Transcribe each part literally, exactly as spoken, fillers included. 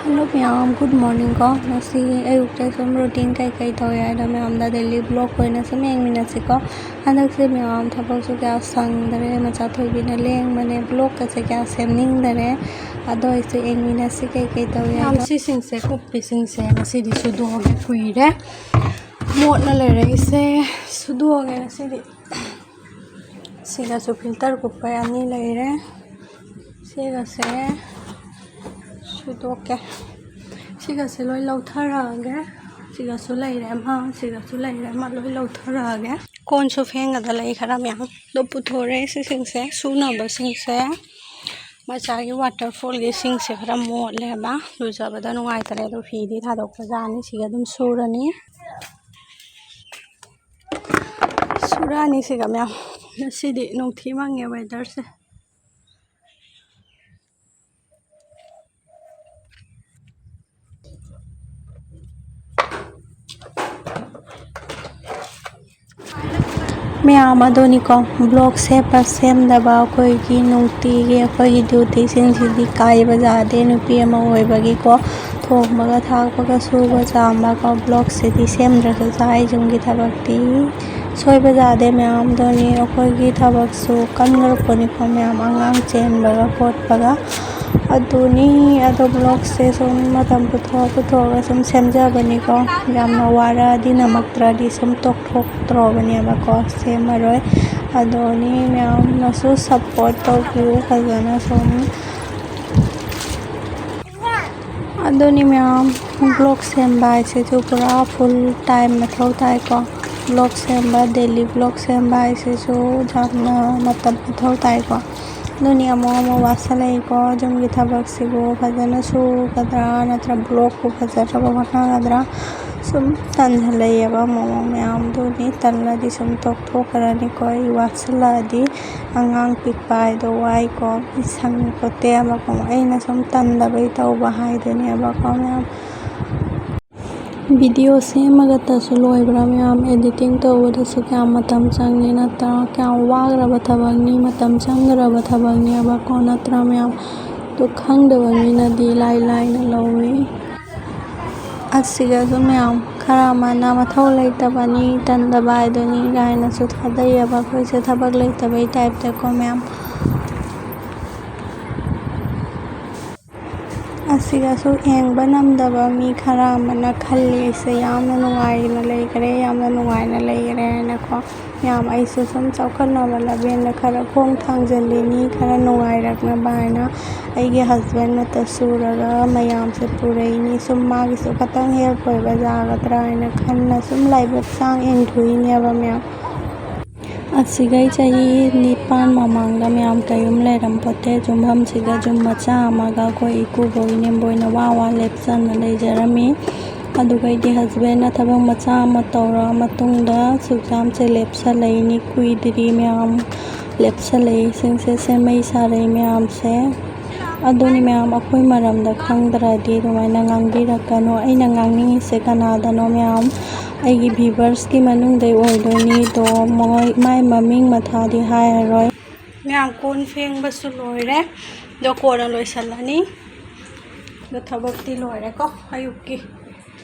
Hello ꯃꯌꯥꯝ, good morning ꯀꯣ꯫ ꯉꯁꯤ ꯑꯌꯨꯛꯇ ꯁꯨꯝ routine ꯀꯩꯀꯩ ꯇꯧꯏ ꯍꯥꯏꯗꯣ ꯃꯌꯥꯝꯗ daily vlog ꯑꯣꯏꯅ ꯁꯨꯝ ꯌꯦꯡꯃꯤꯟꯅꯁꯤꯀꯣ꯫ ꯍꯟꯗꯛꯁꯦ ꯃꯌꯥꯝ ꯊꯕꯛꯁꯨ ꯀꯌꯥ ꯁꯪꯗꯔꯦ, ꯃꯆꯥ ꯊꯣꯏꯕꯤꯅ ꯂꯦꯡꯕꯅꯦ, vlogꯀꯁꯦ ꯀꯌꯥ ꯁꯦꯝꯅꯤꯡꯗꯔꯦ꯫ ꯑꯗꯣ ꯑꯩꯁꯨ ꯌꯦꯡꯃꯤꯟꯅꯁꯤ ꯀꯩꯀꯩ ꯇꯧꯏ ꯃꯌꯥꯝ ꯍꯥꯏꯗꯣ꯫ ꯁꯤꯁꯤꯡꯁꯦ, ꯀꯨꯞꯄꯤꯁꯤꯡꯁꯦ ꯉꯁꯤꯗꯤ ꯁꯨꯗꯣꯛꯑꯒꯦ, ꯀꯨꯏꯔꯦ ꯃꯣꯠꯅ ꯂꯩꯔꯛꯏꯁꯦ꯫ ꯁꯨꯗꯣꯛꯑꯒꯦ ꯉꯁꯤꯗꯤ꯫ ꯁꯤꯒꯁꯨ filter ꯀꯨꯞꯄꯩ ꯑꯅꯤ ꯂꯩꯔꯦ꯫ ꯁꯤꯒꯁꯦ ꯁꯨꯗꯣꯛꯀꯦ꯫ ꯁꯤꯒꯁꯦ ꯂꯣꯏ ꯂꯧꯊꯔꯛꯑꯒꯦ꯫ ꯁꯤꯒꯁꯨ ꯂꯩꯔꯦ ꯑꯃ, ꯁꯤꯒꯁꯨ ꯂꯩꯔꯦ ꯑꯃ, ꯂꯣꯏ ꯂꯧꯊꯔꯛꯑꯒꯦ꯫ ꯀꯣꯟꯁꯨ ꯐꯦꯡꯒꯗ ꯂꯩ ꯈꯔ ꯃꯌꯥꯝ꯫ ꯑꯗꯣ ꯄꯨꯊꯣꯔꯛꯑꯦ ꯁꯤꯁꯤꯡꯁꯦ, ꯁꯨꯅꯕꯁꯤꯡꯁꯦ꯫ ꯃꯆꯥꯒꯤ waterfallꯒꯤ ꯏꯁꯤꯡꯁꯦ ꯈꯔ ꯃꯣꯠꯂꯦꯕ, ꯂꯨꯖꯕꯗ ꯅꯨꯡꯉꯥꯏꯇꯔꯦ꯫ ꯑꯗꯣ ꯐꯤꯗꯤ ꯊꯥꯗꯣꯛꯄ ꯌꯥꯅꯤ, ꯁꯤꯒ ꯑꯗꯨꯝ ꯁꯨꯔꯅꯤ꯫ ꯁꯨꯔꯛꯑꯅꯤ ꯁꯤꯒ ꯃꯌꯥꯝ꯫ ꯉꯁꯤꯗꯤ ꯅꯨꯡꯊꯤ ꯃꯪꯉꯦ weatherꯁꯦ꯫ ꯃꯌꯥꯝ ꯑꯗꯨꯅꯤꯀꯣ, vlog ꯁꯦꯝꯕ ꯁꯦꯝꯗꯕ ꯑꯩꯈꯣꯏꯒꯤ ꯅꯨꯡꯇꯤꯒꯤ ꯑꯩꯈꯣꯏꯒꯤ dutyꯁꯤꯡꯁꯤꯗꯤ ꯀꯥꯏꯕ ꯌꯥꯗꯦ꯫ ꯅꯨꯄꯤ ꯑꯃ ꯑꯣꯏꯕꯒꯤꯀꯣ, ꯊꯣꯡꯕꯒ ꯊꯥꯛꯄꯒ ꯁꯨꯕ ꯆꯥꯝꯕꯀꯣ, vlogꯁꯤꯗꯤ ꯁꯦꯝꯗ꯭ꯔꯁꯨ ꯆꯥꯛ ꯌꯨꯝꯒꯤ ꯊꯕꯛꯇꯤ ꯁꯣꯏꯕ ꯌꯥꯗꯦ꯫ ꯃꯌꯥꯝꯗꯨꯅꯤ ꯑꯩꯈꯣꯏꯒꯤ ꯊꯕꯛꯁꯨ ꯀꯟꯈ꯭ꯔꯄꯣꯠꯅꯤꯀꯣ ꯃꯌꯥꯝ, ꯑꯉꯥꯡ ꯆꯦꯟꯕꯒ ꯈꯣꯠꯄꯒ꯫ ꯑꯗꯨꯅꯤ꯫ ꯑꯗꯣ vlogꯁꯦ ꯁꯨꯝ ꯃꯇꯝ ꯄꯨꯊꯣꯛ ꯄꯨꯊꯣꯛꯑꯒ ꯁꯨꯝ ꯁꯦꯝꯖꯕꯅꯤꯀꯣ꯫ ꯌꯥꯝꯅ ꯋꯥꯔꯛꯑꯗꯤ ꯅꯝꯃꯛꯇ꯭ꯔꯗꯤ ꯁꯨꯝ ꯇꯣꯛꯊꯣꯛꯇ꯭ꯔꯣꯕꯅꯦꯕꯀꯣ, ꯁꯦꯝꯃꯔꯣꯏ꯫ ꯑꯗꯨꯅꯤ, ꯃꯌꯥꯝꯅꯁꯨ support ꯇꯧꯕꯤꯌꯨ ꯐꯖꯅ ꯁꯨꯝ꯫ ꯑꯗꯨꯅꯤ ꯃꯌꯥꯝ, vlog ꯁꯦꯝꯕ ꯍꯥꯏꯁꯤꯁꯨ ꯄꯨꯔꯥ full time ꯃꯊꯧ ꯇꯥꯏꯀꯣ꯫ Vlog ꯁꯦꯝꯕ, daily vlog ꯁꯦꯝꯕ ꯍꯥꯏꯁꯤꯁꯨ ꯌꯥꯝꯅ ꯃꯇꯝ ꯃꯊꯧ ꯇꯥꯏꯀꯣ꯫ ꯑꯗꯨꯅꯤ ꯑꯃꯨꯛ ꯑꯃꯨꯛ ꯋꯥꯁꯜꯂꯛꯏꯀꯣ꯫ ꯌꯨꯝꯒꯤ ꯊꯕꯛꯁꯤꯕꯨ ꯐꯖꯅ ꯁꯨꯒꯗ꯭ꯔꯥ, ꯅꯠꯇ꯭ꯔꯒ vlogꯄꯨ ꯐꯖꯅꯕ ꯍꯣꯠꯅꯒꯗ꯭ꯔꯥ? ꯁꯨꯝ ꯇꯟꯁꯤꯜꯂꯛꯑꯦꯕ ꯑꯃꯨꯛ ꯑꯃꯨꯛ ꯃꯌꯥꯝꯗꯨꯅꯤ꯫ ꯇꯜꯂꯗꯤ ꯁꯨꯝ ꯇꯣꯛꯊꯣꯛꯈ꯭ꯔꯅꯤꯀꯣ꯫ ꯑꯩ ꯋꯥꯁꯜꯂꯛꯑꯗꯤ ꯑꯉꯥꯡ ꯄꯤꯛꯄ ꯍꯥꯏꯗꯣ ꯋꯥꯏꯀꯣ꯫ ꯁꯪꯄꯣꯠꯇꯦꯕꯀꯣ꯫ ꯑꯩꯅ ꯁꯨꯝ ꯇꯟꯗꯕꯩ ꯇꯧꯕ ꯍꯥꯏꯗꯨꯅꯦꯕꯀꯣ ꯃꯌꯥꯝ꯫ Video ꯁꯦꯝꯃꯒꯇꯁꯨ ꯂꯣꯏꯕ꯭ꯔꯥ ꯃꯌꯥꯝ? Editing ꯇꯧꯕꯗꯁꯨ ꯀꯌꯥꯝ ꯃꯇꯝ ꯆꯪꯉꯤ ꯅꯠꯇ꯭ꯔꯥ? ꯀꯌꯥꯝ ꯋꯥꯈ꯭ꯔꯕ ꯊꯕꯛꯅꯤ, ꯃꯇꯝ ꯆꯪꯈ꯭ꯔꯕ ꯊꯕꯛꯅꯦꯕꯀꯣ ꯅꯠꯇ꯭ꯔꯥ ꯃꯌꯥꯝ? ꯑꯗꯨ ꯈꯪꯗꯕ ꯃꯤꯅꯗꯤ ꯂꯥꯏ ꯂꯥꯏꯅ ꯂꯧꯏ꯫ ꯑꯁꯤꯒꯁꯨ ꯃꯌꯥꯝ ꯈꯔ ꯑꯃꯅ ꯃꯊꯧ ꯂꯩꯇꯕꯅꯤ, ꯇꯟꯗꯕ ꯍꯥꯏꯗꯨꯅꯤ ꯀꯥꯏꯅꯁꯨ ꯊꯥꯗꯩꯑꯕ ꯑꯩꯈꯣꯏꯁꯦ ꯊꯕꯛ ꯂꯩꯇꯕꯩ ꯇꯥꯏꯞꯇꯀꯣ ꯃꯌꯥꯝ꯫ ꯑꯁꯤꯒꯁꯨ ꯌꯦꯡꯕ ꯅꯝꯗꯕ ꯃꯤ ꯈꯔ ꯑꯃꯅ ꯈꯜꯂꯤ ꯑꯩꯁꯦ ꯌꯥꯝꯅ ꯅꯨꯡꯉꯥꯏꯅ ꯂꯩꯈꯔꯦ, ꯌꯥꯝꯅ ꯅꯨꯡꯉꯥꯏꯅ ꯂꯩꯈꯔꯦ ꯍꯥꯏꯅꯀꯣ꯫ ꯃꯌꯥꯝ ꯑꯩꯁꯨ ꯁꯨꯝ ꯆꯥꯎꯈꯠꯅꯕ ꯂꯝꯕꯦꯟꯗ ꯈꯔ ꯈꯣꯡ ꯊꯥꯡꯖꯤꯜꯂꯤꯅꯤ, ꯈꯔ ꯅꯨꯡꯉꯥꯏꯔꯛꯅꯕ ꯍꯥꯏꯅ ꯑꯩꯒꯤ ꯍꯁꯕꯦꯟꯅꯇ ꯁꯨꯔꯒ ꯃꯌꯥꯝꯁꯦ ꯄꯨꯔꯛꯏꯅꯤ꯫ ꯁꯨꯝ ꯃꯥꯒꯤꯁꯨ ꯈꯇꯪ ꯍꯦꯜꯞ ꯑꯣꯏꯕ ꯌꯥꯒꯗ꯭ꯔꯥ ꯍꯥꯏꯅ ꯈꯟꯅ ꯁꯨꯝ ꯂꯥꯏꯕꯛ ꯆꯥꯡ ꯌꯦꯡꯊꯣꯛꯏꯅꯦꯕ ꯃꯌꯥꯝ꯫ ꯑꯁꯤꯒꯩ ꯆꯍꯤ ꯅꯤꯄꯥꯟ ꯃꯃꯥꯡꯗ ꯃꯌꯥꯝ ꯀꯩꯌꯨꯝ ꯂꯩꯔꯝꯄꯣꯠꯇꯦ꯫ ꯌꯨꯝꯐꯝꯁꯤꯗ ꯌꯨꯝ ꯃꯆꯥ ꯑꯃꯒ ꯑꯩꯈꯣꯏ ꯏꯀꯨꯕꯣꯛ ꯏꯅꯦꯝꯕꯣꯏꯅ ꯋꯥ ꯋꯥ ꯂꯦꯞꯆꯅ ꯂꯩꯖꯔꯝꯃꯤ꯫ ꯑꯗꯨꯒꯩꯗꯤ ꯍꯁꯕꯦꯟꯅ ꯊꯕꯛ ꯃꯆꯥ ꯑꯃ ꯇꯧꯔ ꯃꯇꯨꯡꯗ ꯁꯨꯛꯌꯥꯝꯁꯦ ꯂꯦꯞꯁꯜꯂꯛꯏꯅꯤ꯫ ꯀꯨꯏꯗ꯭ꯔꯤ ꯃꯌꯥꯝ ꯂꯦꯞꯁꯜꯂꯛꯏꯁꯤꯡꯁꯦ, ꯁꯦꯝꯃꯩ ꯁꯥꯔꯩ ꯃꯌꯥꯝꯁꯦ꯫ ꯑꯗꯨꯅꯤ ꯃꯌꯥꯝ, ꯑꯩꯈꯣꯏ ꯃꯔꯝꯗ ꯈꯪꯗ꯭ꯔꯗꯤ ꯑꯗꯨꯃꯥꯏꯅ ꯉꯥꯡꯕꯤꯔꯛꯀꯅꯨ꯫ ꯑꯩꯅ ꯉꯥꯡꯅꯤꯡꯉꯤꯁꯦ ꯀꯅꯥꯗꯅꯣ ꯃꯌꯥꯝ? ꯑꯩꯒꯤ ꯚ꯭ꯌꯨꯋꯔꯁꯀꯤ ꯃꯅꯨꯡꯗꯩ ꯑꯣꯏꯗꯣꯏꯅꯤ꯫ ꯑꯗꯣ ꯃꯣꯏ, ꯃꯥꯏ ꯃꯃꯤꯡ ꯃꯊꯥꯗꯤ ꯍꯥꯏꯔꯔꯣꯏ꯫ ꯃꯌꯥꯝ ꯀꯣꯟ ꯐꯦꯡꯕꯁꯨ ꯂꯣꯏꯔꯦ꯫ ꯑꯗꯣ ꯀꯣꯟꯅ ꯂꯣꯏꯁꯜꯂꯅꯤ꯫ ꯑꯗꯣ ꯊꯕꯛꯇꯤ ꯂꯣꯏꯔꯦꯀꯣ ꯑꯌꯨꯛꯀꯤ꯫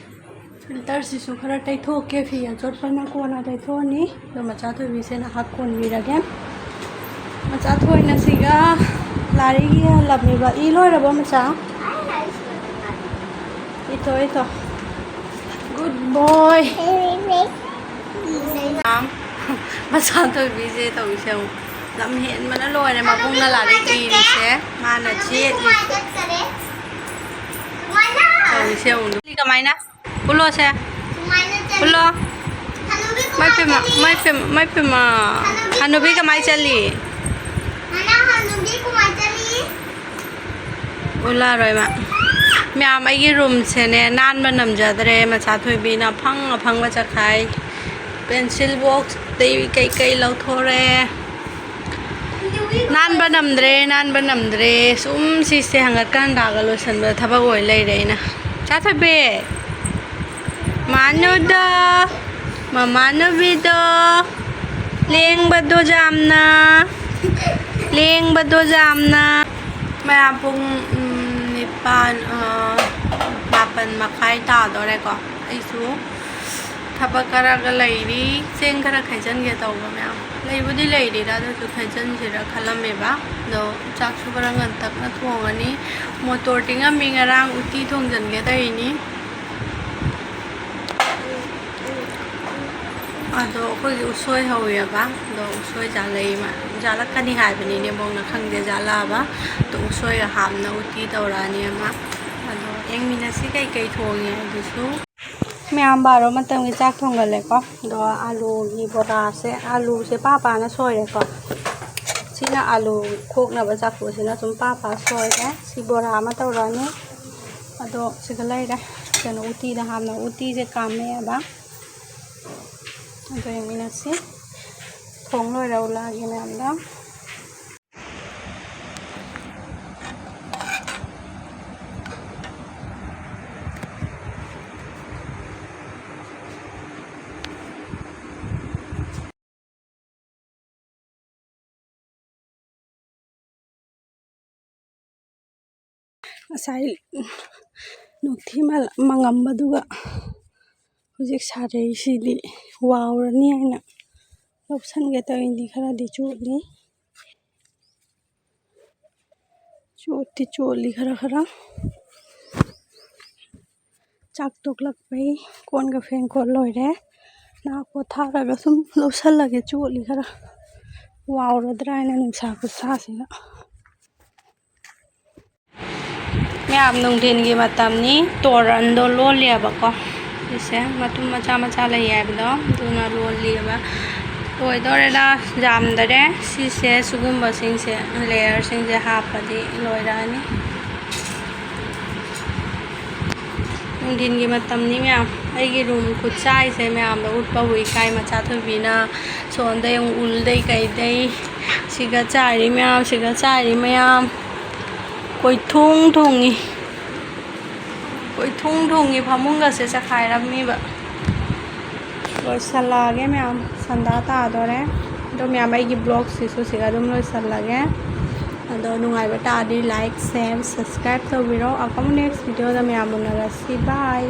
ꯐꯤꯜꯇꯔꯁꯤꯁꯨ ꯈꯔ ꯇꯩꯊꯣꯛꯀꯦ, ꯐꯤ ꯑꯆꯣꯠꯄꯅ ꯀꯣꯟꯅ ꯇꯩꯊꯣꯛꯑꯅꯤ꯫ ꯑꯗꯣ ꯃꯆꯥ ꯊꯣꯏꯕꯤꯁꯦ ꯅꯍꯥꯛ ꯀꯣꯟꯕꯤꯔꯒꯦ꯫ ꯃꯆꯥ ꯊꯣꯏꯅ ꯁꯤꯒ ꯂꯥꯏꯔꯤꯛ ꯏꯍꯜꯂꯝꯃꯤꯕ꯫ ꯏ ꯂꯣꯏꯔꯕꯣ ꯃꯆꯥ? ꯏꯊꯣ, ꯏꯊꯣ꯫ Good boy꯫ ꯃꯆꯥ ꯊꯣꯏꯕꯤꯁꯦ ꯇꯧꯔꯤꯁꯦ ꯌꯦꯡꯉꯨ꯫ ꯂꯝ ꯍꯦꯟꯕꯅ ꯂꯣꯏꯔꯦ꯫ ꯃꯕꯨꯡꯅ ꯂꯥꯏꯔꯤꯛ ꯏꯔꯤꯁꯦ꯫ ꯃꯥꯅ ꯆꯦꯠꯂꯤ꯫ ꯇꯧꯔꯤꯁꯦ ꯌꯦꯡꯉꯨ꯫ ꯀꯃꯥꯏꯅ? ꯎꯠꯂꯣꯁꯦ꯫ ꯁꯨꯃꯥꯏꯅ ꯆꯠꯂꯤ꯫ ꯎꯠꯂꯣ꯫ ꯍꯅꯨꯕꯤ ꯃꯥꯏ ꯀꯃꯥꯏ ꯄꯦꯝꯃ, ꯆꯠꯂꯤ? ꯃꯥꯏ ꯄꯦꯝꯃ, ꯃꯥꯏ ꯄꯦꯝꯃ꯫ ꯍꯅꯨꯕꯤ ꯍꯅꯨꯕꯤ ꯀꯃꯥꯏ ꯀꯃꯥꯏ ꯆꯠꯂꯤ? ꯆꯠꯂꯤ? ꯅꯅꯥ ꯍꯅꯨꯕꯤ ꯀꯃꯥꯏ ꯆꯠꯂꯤ? ꯎꯠꯂꯔꯣꯏ ꯃꯥ꯫ ꯃꯌꯥꯝ, ꯑꯩꯒꯤ ꯔꯨꯝꯁꯦꯅꯦ ꯅꯥꯟꯕ ꯅꯝꯖꯗ꯭ꯔꯦ꯫ ꯃꯆꯥ ꯊꯣꯏꯕꯤꯅ ꯑꯐꯪ ꯑꯐꯪꯕ ꯆꯈꯥꯏ꯫ ꯄꯦꯟꯁꯤꯜ ꯕꯣꯛꯁꯇꯩ ꯀꯩꯀꯩ ꯂꯧꯊꯣꯔꯦ꯫ ꯅꯥꯟꯕ ꯅꯝꯗ꯭ꯔꯦ, ꯅꯥꯟꯕ ꯅꯝꯗ꯭ꯔꯦ꯫ ꯁꯨꯝ ꯁꯤꯁꯦ ꯍꯪꯒꯠꯀ ꯍꯟꯗꯥꯒ ꯂꯣꯏꯁꯟꯕꯗ ꯊꯕꯛ ꯑꯣꯏ ꯂꯩꯔꯦ ꯑꯩꯅ꯫ ꯆꯥꯊꯣꯏꯕꯤ! ꯃꯥꯅꯨꯗꯣ! ꯃꯃꯥꯅꯨꯕꯤꯗꯣ! ꯂꯦꯡꯕꯗꯣ ꯌꯥꯝꯅ! ꯂꯦꯡꯕꯗꯣ ꯌꯥꯝꯅ! ꯃꯌꯥꯝ ꯄꯨꯡ, ꯎꯝ, ꯅꯤꯄꯥꯟ, ꯑ, ꯃꯥꯄꯟ ꯃꯈꯥꯏ ꯇꯥꯗꯣꯔꯦꯀꯣ꯫ ꯑꯩꯁꯨ ꯊꯕꯛ ꯈꯔꯒ ꯂꯩꯔꯤ, ꯆꯦꯡ ꯈꯔ ꯈꯩꯖꯟꯒꯦ ꯇꯧꯕ ꯃꯌꯥꯝ꯫ ꯂꯩꯕꯨꯗꯤ ꯂꯩꯔꯤꯗ, ꯑꯗꯨꯁꯨ ꯈꯩꯖꯟꯁꯤꯔ ꯈꯜꯂꯝꯃꯦꯕ꯫ ꯑꯗꯣ ꯆꯥꯛꯁꯨ ꯈꯔ ꯉꯟꯇꯛꯅ ꯊꯣꯡꯉꯅꯤ꯫ ꯃꯣꯇꯣꯔ ꯇꯤꯡꯉꯝꯃꯤ, ꯉꯔꯥꯡ ꯎꯇꯤ ꯊꯣꯡꯖꯟꯒꯦ ꯇꯧꯔꯤꯅꯤ꯫ ꯑꯗꯣ ꯑꯩꯈꯣꯏꯒꯤ ꯎꯁꯣꯏ ꯍꯧꯋꯦꯕ, ꯑꯗꯣ ꯎꯁꯣꯏ ꯖꯥꯂꯛꯏ ꯃꯥ-, ꯖꯥꯂꯛꯀꯅꯤ ꯍꯥꯏꯕꯅꯤ ꯅꯦꯕꯣꯛꯅ, ꯈꯪꯗꯦ ꯖꯥꯂꯛꯑꯕ꯫ ꯑꯗꯣ ꯎꯁꯣꯏꯒ ꯍꯥꯞꯅ ꯎꯇꯤ ꯇꯧꯔꯛꯑꯅꯤ ꯑꯃ꯫ ꯑꯗꯣ ꯌꯦꯡꯃꯤꯟꯅꯁꯤ ꯀꯩꯀꯩ ꯊꯣꯡꯉꯦ ꯍꯥꯏꯗꯨꯁꯨ꯫ ꯃꯌꯥꯝ ꯕꯥꯔꯣ ꯃꯇꯝꯒꯤ ꯆꯥꯛ ꯊꯣꯡꯒꯠꯂꯦꯀꯣ꯫ ꯑꯗꯣ ꯑꯥꯂꯨꯒꯤ ꯕꯣꯔꯥꯁꯦ, ꯑꯥꯂꯨꯁꯦ ꯄꯥ ꯄꯥꯅ ꯁꯣꯏꯔꯦꯀꯣ꯫ ꯁꯤꯅ ꯑꯥꯂꯨ ꯈꯣꯛꯅꯕ ꯆꯥꯐꯨꯁꯤꯅ ꯁꯨꯝ ꯄꯥ ꯄꯥ ꯁꯣꯏꯔꯦ꯫ ꯁꯤ ꯕꯣꯔꯥ ꯑꯃ ꯇꯧꯔꯛꯑꯅꯤ꯫ ꯑꯗꯣ ꯁꯤꯒ ꯂꯩꯔꯦ꯫ ꯀꯩꯅꯣ, ꯎꯇꯤꯗ ꯍꯥꯞꯅ ꯎꯇꯤꯁꯦ ꯀꯥꯝꯃꯦꯕ꯫ ꯑꯗꯣ ꯌꯦꯡꯃꯤꯟꯅꯁꯤ꯫ ꯊꯣꯡ ꯂꯣꯏꯔ ꯎꯠꯂꯛꯑꯒꯦ ꯃꯌꯥꯝꯗ꯫ ꯉꯁꯥꯏ ꯅꯨꯡꯊꯤ ꯃ-, ꯃꯪꯉꯝꯕꯗꯨꯒ ꯍꯧꯖꯤꯛ ꯁꯥꯔꯛꯏꯁꯤꯗꯤ ꯋꯥꯎꯔꯅꯤ ꯍꯥꯏꯅ ꯂꯧꯁꯟꯒꯦ ꯇꯧꯔꯤꯅꯤ꯫ ꯈꯔꯗꯤ ꯆꯣꯠꯂꯤ꯫ ꯆꯣꯠꯇꯤ ꯆꯣꯠꯂꯤ ꯈꯔ ꯈꯔ꯫ ꯆꯥꯛ ꯇꯣꯛꯂꯛꯄꯩ ꯀꯣꯟꯒ ꯐꯦꯡ ꯈꯣꯠ ꯂꯣꯏꯔꯦ꯫ ꯉꯥꯏꯍꯥꯛ ꯄꯣꯊꯥꯔꯒ ꯁꯨꯝ ꯂꯧꯁꯜꯂꯒꯦ, ꯆꯣꯠꯂꯤ ꯈꯔ꯫ ꯋꯥꯎꯔꯗ꯭ꯔꯥ ꯍꯥꯏꯅ ꯅꯨꯡꯁꯥ ꯈꯨꯠꯁꯥꯁꯤꯒ꯫ ꯃꯌꯥꯝ ꯅꯨꯡꯊꯤꯟꯒꯤ ꯃꯇꯝꯅꯤ, ꯇꯣꯔꯟꯗꯣ ꯂꯣꯜꯂꯤꯑꯕꯀꯣ꯫ ꯁꯤꯁꯦ ꯃꯇꯨꯝ ꯃꯆꯥ ꯃꯆꯥ ꯂꯩ ꯍꯥꯏꯕꯗꯣ, ꯑꯗꯨꯅ ꯂꯣꯜꯂꯤꯑꯕ꯫ ꯂꯣꯏꯗꯣꯔꯦꯗ, ꯌꯥꯝꯗꯔꯦ꯫ ꯁꯤꯁꯦ ꯁꯤꯒꯨꯝꯕꯁꯤꯡꯁꯦ, ꯂꯦꯌꯔꯁꯤꯡꯁꯦ ꯍꯥꯞꯄꯗꯤ ꯂꯣꯏꯔꯛꯑꯅꯤ꯫ ꯅꯨꯡꯊꯤꯟꯒꯤ ꯃꯇꯝꯅꯤ ꯃꯌꯥꯝ꯫ ꯑꯩꯒꯤ ꯔꯨꯝ ꯈꯨꯠꯁꯥꯏꯁꯦ ꯃꯌꯥꯝꯗ ꯎꯠꯄꯕꯨ ꯏꯀꯥꯏ꯫ ꯃꯆꯥ ꯊꯣꯏꯕꯤꯅ ꯁꯣꯝꯗ ꯌꯦꯡꯉꯨ, ꯎꯜꯗꯩ ꯀꯩꯗꯩ ꯁꯤꯒ ꯆꯥꯏꯔꯤ ꯃꯌꯥꯝ, ꯁꯤꯒ ꯆꯥꯏꯔꯤ ꯃꯌꯥꯝ꯫ ꯀꯣꯏꯊꯨꯡ ꯊꯨꯡꯉꯤ꯫ ꯀꯣꯏꯊꯨꯡ ꯊꯨꯡꯉꯤ ꯐꯃꯨꯡꯒꯁꯦ ꯆꯈꯥꯏꯔꯝꯃꯤꯕ꯫ ꯂꯣꯏꯁꯜꯂꯛꯑꯒꯦ ꯃꯌꯥꯝ, ꯁꯟꯗꯥ ꯇꯥꯗꯣꯔꯦ꯫ ꯑꯗꯣ ꯃꯌꯥꯝ, ꯑꯩꯒꯤ ꯕ꯭ꯂꯣꯛꯁꯤꯁꯨ ꯁꯤꯒ ꯑꯗꯨꯝ ꯂꯣꯏꯁꯜꯂꯒꯦ꯫ ꯑꯗꯣ ꯅꯨꯡꯉꯥꯏꯕ ꯇꯥꯔꯗꯤ like, share, subscribe ꯇꯧꯕꯤꯔꯣ꯫ ꯑꯐꯕ next video ꯗ ꯃꯌꯥꯝ ꯎꯅꯔꯁꯤ꯫ Bye꯫